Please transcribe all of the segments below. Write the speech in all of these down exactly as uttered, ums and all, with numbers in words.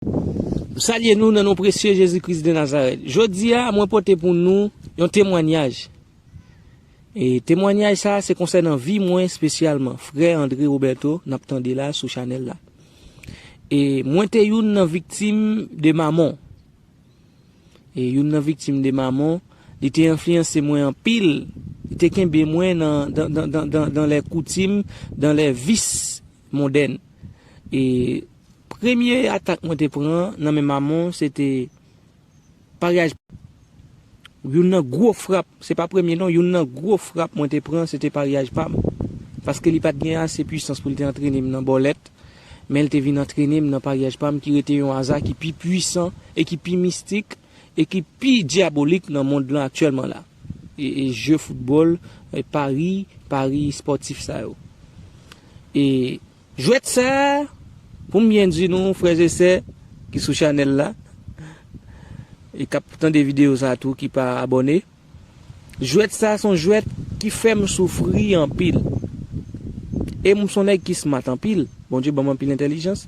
M salye nou nan non presye Jezi Kris de Nazarèt. Jodi a, mwen pote pou nou yon temwanyaj. E temwanyaj sa a se konsènan vi mwen espesyalman, frè André Roberto, n ap tande la sou chanèl la. E mwen te youn nan viktim de mamon. E youn nan viktim de mamon, li te enfliyanse mwen anpil. Li te kenbe mwen nan, dan, dan, dan, dan, dan lè koutim, dan lè vis mondèn. E premye atak mwen te pran nan men mamon, se te paryaj. Youn nan gwo frap, se pa premye non, youn nan gwo frap mwen te pran, se te paryaj pa m. Paske li pa t gen ase pwisans pou l te antrene m nan bòlèt, men l te vin antrene m nan paryaj pa m, ki rete yon aza ki pi pwisan e ki pi mistik e ki pi dyabolik nan mond lan aktyèlman la. E, e je foutbòl, e pari, pari espòtif sa yo. E jwèt sa a, pou m byen di nou, frè e sè ki sou chanèl la, e k ap tande videyo sa a tou, ki pa abòne, jwèt sa a se yon jwèt ki fè m soufri anpil. E m se yon nèg ki smart anpil. Bondye ban m anpil entèlijans.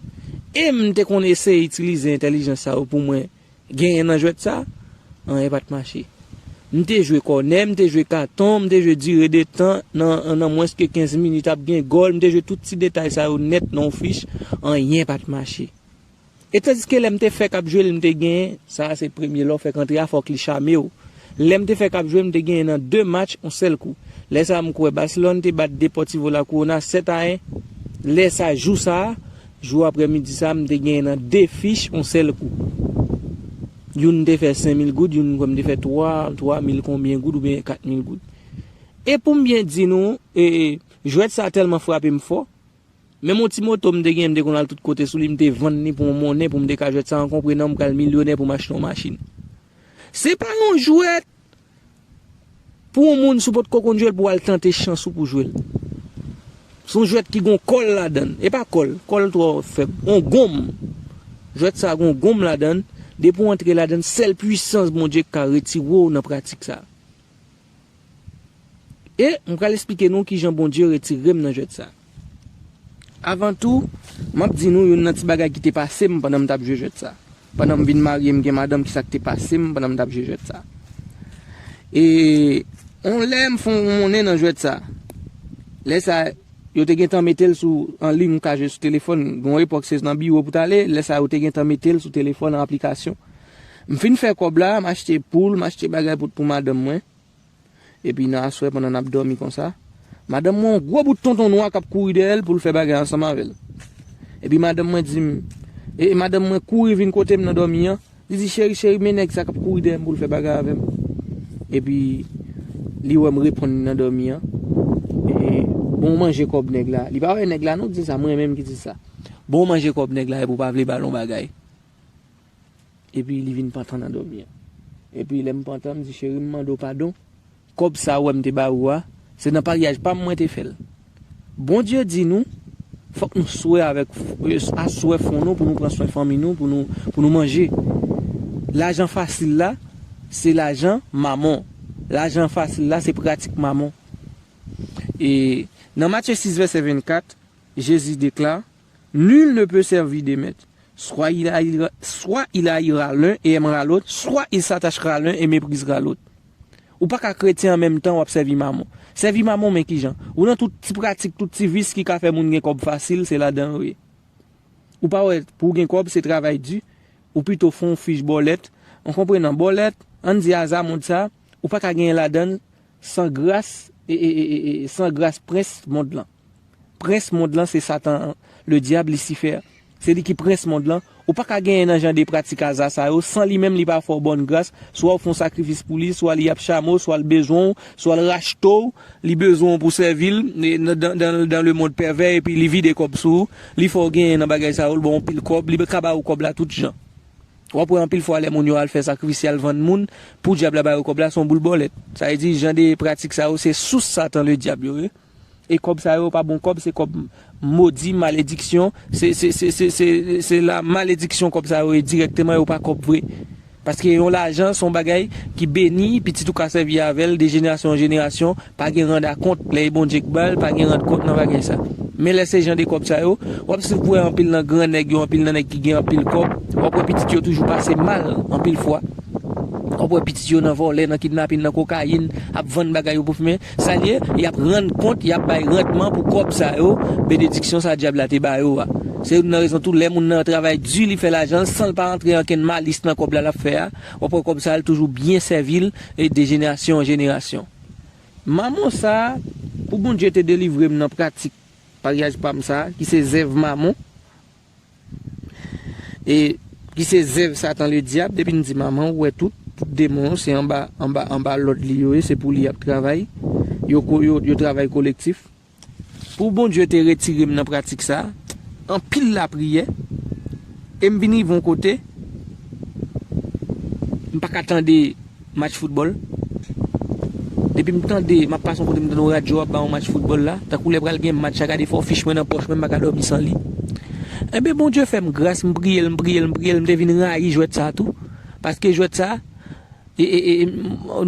E m te konn eseye itilize entèlijans sa yo pou mwen genyen nan jwèt sa, anyen pa t mache. M te jwe kònè, m te jwe katon, m te jwe dire de tan, nan, nan mwens ke kenz minit ap gen gòl, m te jwe tout ti detay sa yo nèt nan yon fich, anyen pa t mache. E tandiske lè m te fèk ap jwe l, m te genyen, sa a se premye lè w fèk antre a, fòk li chame w. Lè m te fèk ap jwe, m te genyen nan de match yon sèl kou. Lè sa a, m kwè Barcelone te bat Deportivo La Corona sèt a en. Lè sa, jou sa a, jou aprèmidi sa a, m te genyen nan de fich yon sèl kou. Youn te fè senk mil goud, youn kwè m te fè twa, twa mil konbyen goud oubyen kat mil goud. E pou m byen di nou, e, e, jwèt sa a tèlman frape m fò, menm yon ti moto m te genyen, m te konn al tout kote sou li, m te vann li pou yon monnen pou m te ka jwèt sa an konprenan m pral milyonè pou m achte yon machin. Se pa yon jwèt pou yon moun si w potko konn jwe l pou w al tante chans ou pou jwe l. Se yon jwèt ki gon kòl ladan l. E pa kòl, kòl twò fèb. On gonm. Jwèt sa gon gonm ladan l. Depi w antre ladan l, sèl pwisans Bondye k ka retire w nan pratik sa. E m pral esplike nou kijan Bondye retire m nan jwèt sa. Avan tou, m ap di nou youn nan ti bagay ki te pase m pandan m t ap jwe jwèt sa. Pandan m vin marye, m gen madanm, kisa k te pase m pandan m t ap jwe jwèt sa. E on lè m fè yon monnen nan jwèt sa. Lè sa, yo te gentan mete l sou, an liy, m ka jwe sou telefòn. Gon epòk se nan biwo pou t ale, lè sa yo te gentan mete l sou telefòn an aplikasyon. M fin fè kòb la, m achte poul, m achte bagay pou, pou madanm mwen. Epi nan aswè pandan n ap dòmi konsa, madanm mwen yon gwo bout tonton nwa k ap kouri dèyè l pou l fè bagay ansanm avè l. Epi madanm mwen di m, e, e madanm mwen kouri vin kote m nan dòmi an, li di, "Cheri, cheri, men nèg sa k ap kouri dèyè m pou l fè bagay avè m." Epi li wè m reponn li nan dòmi an. E, "Bon, w manje kòb nèg la." Li pa wè nèg la non, di sa, mwen menm ki di sa. "Bon, w manje kòb nèg la epi w pa vle ba l yon bagay." Epi li vin pantan nan dòmi an. Epi lè m pantan, m di, "Cheri, m mande w padon. Kòb sa ou wè m te ba ou a, se nan paryaj pa m mwen te fè l." Bondye di nou, fòk nou swè avèk, aswè fon nou pou nou pran swen fanmi nou, pou nou, pou nou manje. Lajan fasil la, se lajan mamon. Lajan fasil la, se pratik mamon. E nan Matye sis vèsè vennkat, Jezi dekla, "Nul ne peut servir deux maîtres. Soit il haïra, soit il haïra l'un et aimera l'autre, soit il s'attachera à l'un et méprisera l'autre." Ou pa ka kretyen an menm tan w ap sèvi mamon. Sèvi mamon, men kijan? Ou nan tout ti pratik, tout ti vis ki ka fè moun gen kòb fasil, se ladan yo ye. Ou pa wè, pou w gen kòb, se travay di. Ou pito fè yon fich bòlèt. Ou konprann, bòlèt, ann di aza mond sa, ou pa ka genyen ladan l san gras, e, e, e, e, e, san gras prens mond lan. Prens mond lan se Satan, le dyab, Lisifè. Se li ki prens mond lan. Ou pa ka genyen nan jan de pratik aza sa yo san li menm li pa fè w bòn gras, swa w fè yon sakrifis pou li, swa li ap chame w, swa l bezwen w, swa l rachte w, li bezwen w pou sèvi l, e, nan, dan, dan, dan le mond pèvè, epi li vide kòb sou ou, li fè w genyen nan bagay sa yo, l ba w yon pil kòb, li ka ba ou kòb la tout jan. W ap wè anpil fwa lè moun yo al fè sakrifis, y al vann moun, pou dyab la ba yo kòb la, se yon boul bòlèt. Sa vle di, jan de pratik sa yo, se sous Satan, le dyab yo ye. E kòb sa yo pa bon kòb, se kòb modi, malediksyon, se, se, se, se, se, se la malediksyon kòb sa yo ye dirèkteman, yo pa kòb vre. Paske yon lajan, se yon bagay ki beni, pitit ou ka sèvi avè l de jenerasyon an jenerasyon, pa gen randa kont, lè e Bondye k ba l, pa gen rand kont nan bagay sa. Men lè se jan de kòb sa yo, w ap swiv pou wè anpil nan gran nèg yo, anpil nan nèg ki gen anpil kòb, w ap wè pitit yo toujou pase mal anpil fwa. W ap wè pitit yo nan vòlè, nan kidnapin, nan kokayin, ap vann bagay yo pou fimen. Sa l ye, y ap rann kont, y ap bay randman pou kòb sa yo, benediksyon sa dyab la te ba yo a. Se youn nan rezon tou, lè moun nan travay di, li fè lajan l san l pa rantre ankenn malis nan kòb la l ap fè a, w ap wè kòb sa a, l toujou byen sèvi l, e de jenerasyon an jenerasyon. Mamon sa a, pou Bondye te delivre m nan pratik paryaj pa m sa a, ki se zèv mamon, e ki se zèv Satan Ledyab, depi n di mamon, ou wè tout, tout demon yo, se anba, anba, anba lòd li yo ye, se pou li y ap travay. Yo ko-, yo, yo travay kolektif. Pou Bondye te retire m nan pratik sa a, anpil lapriyè, e m vin rive yon kote, m pa ka tande match foutbòl. Depi m tande, m ap pase yon kote, m tande yon radyo ap ba yon match foutbòl la, tankou lè pral gen match la, gade fò fich mwen nan pòch mwen, m pa ka dòmi san li. Enben, Bondye fè m gras, m priye l, m priye l, m priye l, m te vin rayi jwèt sa a tou. Paske jwèt sa a, e, e, e, m,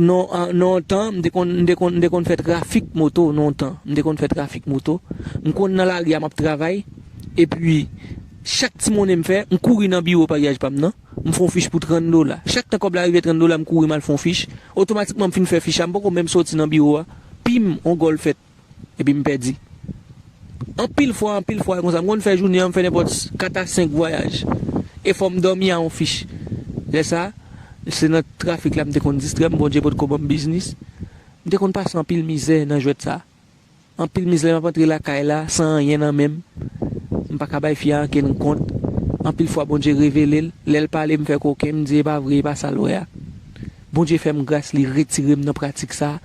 nan, an, nan yon tan, m te konn, m te konn, m te konn fè trafik moto, nan yon tan. M te konn fè trafik moto. M konn nan lari a, m ap travay. Epi, chak ti monnen m fè, m kouri nan biwo paryaj pa m nan. M fè yon fich pou trant dola. Chak tan kòb la rive trant dola, m kouri m al fè yon fich. Otomatikman, m fin fè fich la, m poko menm soti nan biwo a. Pim, yon gòl fèt. Epi m pèdi. Anpil fwa, anpil fwa, konsa, m konn fè jounen an, m fè nenpòt kat a senk vwayaj. E fò m dòmi a yon fich. Lè sa, se nan trafik la m te konn distrè m, Bondye potko ban m biznis. M te konn pase anpil mizè nan jwèt sa. Anpil mizè, m ap antre lakay la san anyen nan men m. M pa ka bay fi a ankenn kont. Anpil fwa, Bondye revele l. Lè l pale, m fè koken, m di, "E pa vre, e pa sa l wè a." Bondye fè m gras, li retire m nan pratik sa a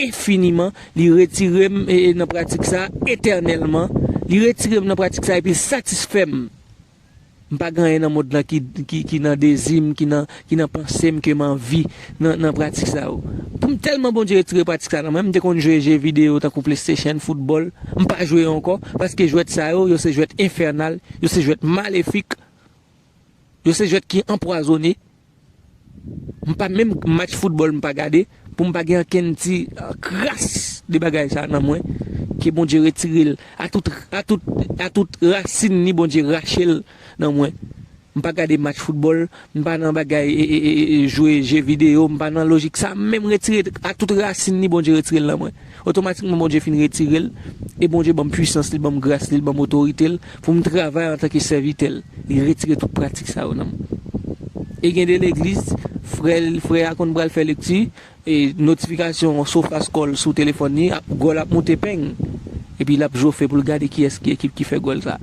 enfiniman, li retire m, e, e, nan pratik sa a etènèlman. Li retire m nan pratik sa a epi l satisfè m. M pa gen anyen nan mond lan ki, ki, ki nan dezi m, ki nan, ki nan panse m, ke m anvi nan, nan pratik sa yo. Pou m tèlman Bondye retire pratik sa nan mwen, m te konn jwe je videyo tankou PlayStation, foutbòl, m pa jwe yo ankò, paske jwèt sa yo, yo se jwèt enfènal, yo se jwèt malefik, yo se jwèt ki anpwazonnen. M pa menm match foutbòl m pa gade, pou m pa gen ankenn ti, ah, kras de bagay sa nan mwen, ke Bondye retire l a tout, a tout, a tout rasin ni, Bondye rache l nan mwen. M pa gade match foutbòl, m pa nan bagay, e, e, e, e, jwe je videyo, m pa nan lojik sa, m menm retire a tout rasin ni, Bondye retire l nan mwen. Otomatikman, Bondye fin retire l, e Bondye ban m pwisans li, ban m gras li, ban m otorite l, pou m travay antanke sèvitè l. Li retire tout pratik sa yo nan mwen. E gen de legliz, frè, frè a konn pral fè lekti, e notifikasyon Sofascall sou telefòn li, ap, gòl ap moute peng. Epi l ap jofe pou l gade kiyès ki ekip ki fè gòl sa.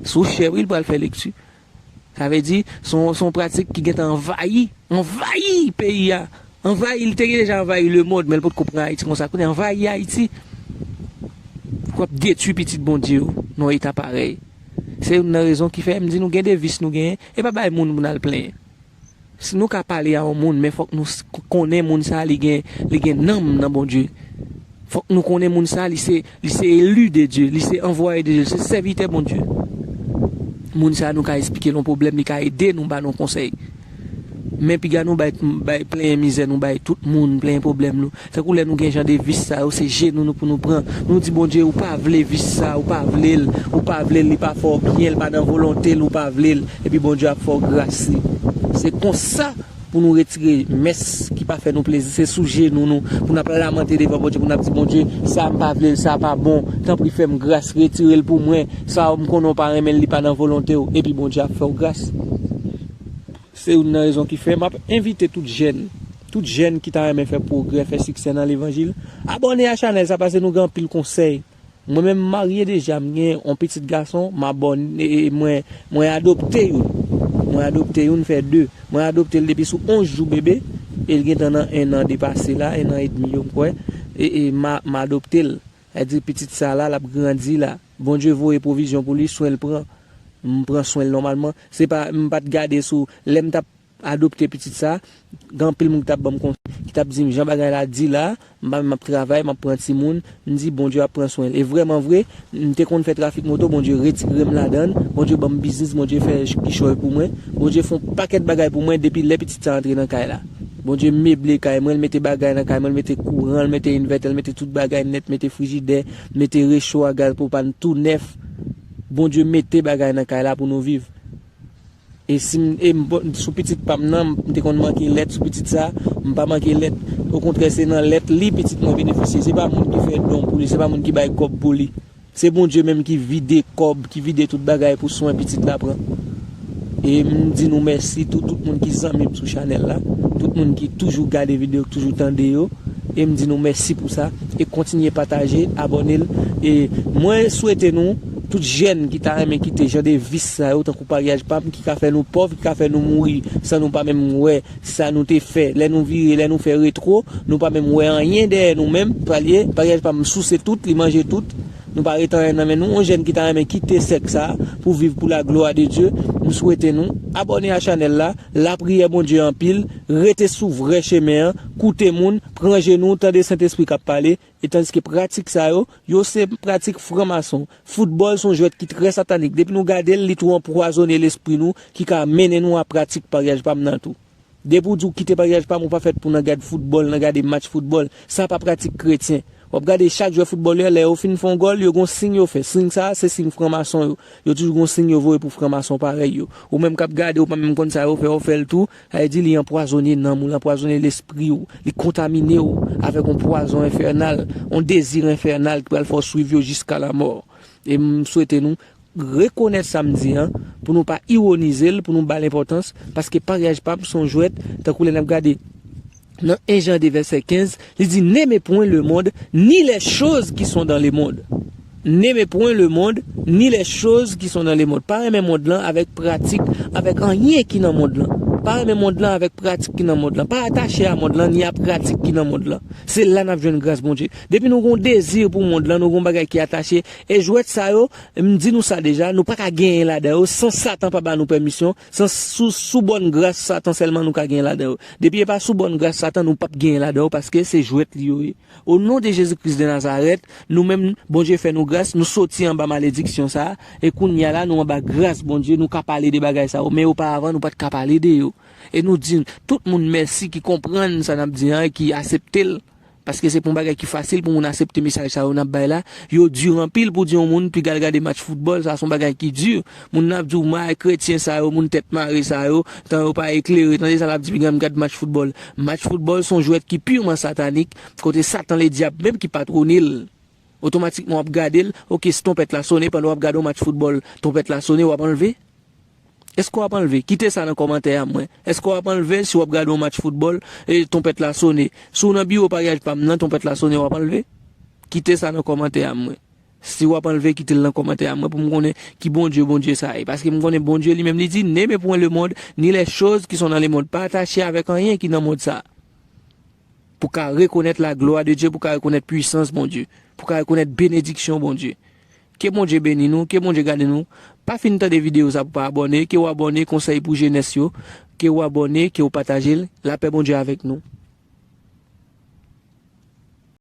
Sou chè, wi, l pral fè lekti. Sa vle di, se yon, se yon pratik ki gentan anvayi, anvayi peyi a. Anvayi, li te gen deja anvayi lemonn, men l potko pran Ayiti konsa. Kounye a, anvayi Ayiti, pou ap detwi pitit Bondye yo, nan yon eta parèy. Se youn nan rezon ki fè m di nou gen de vis nou genyen, e pa bay moun pou n al plenyen. Si nou ka pale a yon moun, men fòk nou s-, konnen moun sa a, li gen, li gen nanm nan Bondye. Fòk nou konnen moun sa a, li se, li se eli de Dye, li se anvwaye de Dye, li se sèvitè Bondye. Moun sa a, nou ka esplike l yon pwoblèm, li ka ede nou, ba nou konsèy. Men piga nou bay, bay plenyen mizè nou bay tout moun, plenyen pwoblèm nou. Tankou lè nou gen jan de vis sa yo, se jenou nou pou nou pran. Nou di, "Bondye, ou pa vle vis sa, ou pa vle l, ou pa vle l, li pa fè w byen, li pa nan volonte l, ou pa vle l." Epi Bondye ap fè w gras li. Se konsa pou nou retire mès ki pa fè nou plezi. Se sou jenou nou, pou n ap lamante devan Bondye, pou n ap di, "Bondye, sa m pa vle l, sa pa bon. Tanpri fè m gras, retire l pou mwen. Sa m konnen w pa renmen l, li pa nan volonte w." Epi Bondye ap fè w gras. Se youn nan rezon ki fè m ap envite tout jèn, tout jèn ki ta renmen fè pwogrè, fè siksè nan levanjil, abòne a chanèl sa, paske nou gen anpil konsèy. Mwen menm, m marye deja, m gen yon pitit gason, m abòne, e, e, mwen, mwen adopte youn. Mwen adopte youn, fè de. Mwen adopte l depi sou onz jou bebe, e l gentan nan en an de pase la, en an edmi yo, m kwè. E, e, m a, m adopte l. Sa di pitit sa la, l ap grandi la. Bondye voye pwovizyon pou li, swen l pran. M pran swen l nòmalman. Se pa, m pa t gade sou, lè m t ap adopte pitit sa, gen anpil moun ki t ap ban m konsèy, ki t ap di m, "Jan bagay la di la, m pa menm ap travay, m ap pran timoun." M di, "Bondye ap pran swen l." E vrèman vre, m te konn fè trafik moto, Bondye retire m ladan l, Bondye ban m biznis, Bondye fè kichòy pou mwen, Bondye fè yon pakèt bagay pou mwen depi lè pitit sa antre nan kay la. Bondye meble kay mwen, l mete bagay nan kay mwen, l mete kouran, l mete invètè, l mete tout bagay nèt, mete frijidè, mete recho a, gaz pwopàn tou nèf. Bondye mete bagay nan kay la pou nou viv. E si m, e m, sou pitit pa m nan, m te konn manke lèt sou pitit sa, m pa manke lèt. Okontrè, se nan lèt li pitit mwen benefisye. Se pa moun ki fè don pou li, se pa moun ki bay kòb pou li. Se Bondye menm ki vide kòb, ki vide tout bagay pou swen pitit la pran. E m di nou mèsi tou, tout moun ki zanmi m sou chanèl la, tout moun ki toujou gade videyo, ki toujou tande yo. E m di nou mèsi pou sa. E kontinye pataje, abòne l. E mwen swete nou, tout jèn ki ta renmen kite jan de vis sa yo, tankou paryaj pa m, ki ka fè nou pòv, ki ka fè nou mouri san nou pa menm wè sa nou te fè. Lè nou vire, lè nou fè retwo, nou pa menm wè anyen dèyè nou menm. Palye, paryaj pa m souse tout, li manje tout. Nou pa ret anyen nan men nou. On jèn ki ta renmen kite sèk sa pou viv pou la glwa de Dye, m swete nou abòne a chanèl la, lapriyè Bondye anpil, rete sou vrè chemen an, koute moun, pran je nou, tande Sentespri k ap pale, e tandiske pratik sa yo, yo se pratik franmason. Foutbòl se yon jwèt ki trè satanik. Depi nou gade l, li tou anpwazone lespri nou, ki ka mennen nou a pratik paryaj pa m nan tou. Depi w di w kite paryaj pa m, ou pa fèt pou nan gad foutbòl, nan gade match foutbòl. Sa pa pratik kretyen. W ap gade chak jwè foutbòl yo, lè yo fin fè yon gòl, yo gon siy yo fè. Siy sa a, se siy franmason yo. Yo toujou gon siy yo voye pou franmason parèy yo. Ou menm k ap gade, ou pa menm konn sa yo fè, w fè l tou. Sa vle di li anpwazone nanm ou, li anpwazone lespri w, li kontamine w avèk yon pwazon enfènal, yon dezi enfènal ki pral fè w swiv yo jiska lamò. E m swete nou rekonèt sa m di an, pou nou pa iwonize l, pou nou ba l enpòtans, paske paryaj pa m se yon jwèt, tankou lè n ap gade nan en Jan de vèsè kenz, li di, N'aimez point le monde, ni les choses qui sont dans le monde. N'aimez point le monde, ni les choses qui sont dans le monde. Pa renmen mond lan avèk pratik, avèk anyen ki nan mond lan. Pa renmen mond lan avèk pratik ki nan mond lan. Pa atache a mond lan, ni a pratik ki nan mond lan. Se la n ap jwenn gras Bondye. Depi nou gon dezi pou mond lan, nou gon bagay ki atache. E jwèt sa yo, m di nou sa deja, nou pa ka genyen ladan yo, san Satan pa ba nou pèmisyon, san sou, sou bòn gras Satan sèlman nou ka genyen ladan yo. Depi e pa sou bòn gras Satan, nou p ap genyen ladan yo, paske se jwèt li yo ye. O non de Jezi Kris de Nazarèt, nou menm, Bondye fè nou gras, nou soti anba malediksyon sa a, e kounye a la, nou anba gras Bondye, nou ka pale de bagay sa yo, men oparavan, nou pa t ka pale de yo. E nou di tout moun mèsi ki konprann sa n ap di an e ki asepte l. Paske se pa yon bagay ki fasil pou moun asepte mesaj sa yo n ap bay la. Yo di anpil pou di yon moun piga l gade match foutbòl, sa se yon bagay ki di. Moun nan ap di w, may kretyen sa yo, moun tèt mare sa yo, tan yo pa eklere, tande sa l ap di, piga m gad match foutbòl. Match foutbòl se yon jwèt ki piman satanik, kote Satan Ledyab menm ki patwone l. Otomatikman w ap gade l, oke, si twonpèt la sone, pandan w ap gade yon match foutbòl, twonpèt la sone, w ap anlve? Èske w ap anlve? Kite sa nan kòmantè a mwen. Èske w ap anlve si w ap gade yon match foutbòl, e twonpèt la sone? Si w nan biwo paryaj pa m nan, twonpèt la sone, w ap anlve? Kite sa nan kòmantè a mwen. Si w ap anlve, kite l nan kòmantè a mwen pou m konnen ki Bondye, Bondye sa ye. Paske m konnen Bondye li menm li di, N'aimez point le monde, ni les choses qui sont dans le monde. Pa atache avèk anyen ki nan mond sa a. Pou ka rekonèt la glwa de Dye, pou ka rekonèt pwisans Bondye, pou ka rekonèt benediksyon Bondye. Ke Bondye beni nou, ke Bondye gade nou. Pa fin tande videyo sa pou pa abòne, ke w abòne, konsèy pou jenès yo, ke w abòne, ke w pataje l. Lapè Bondye avèk nou.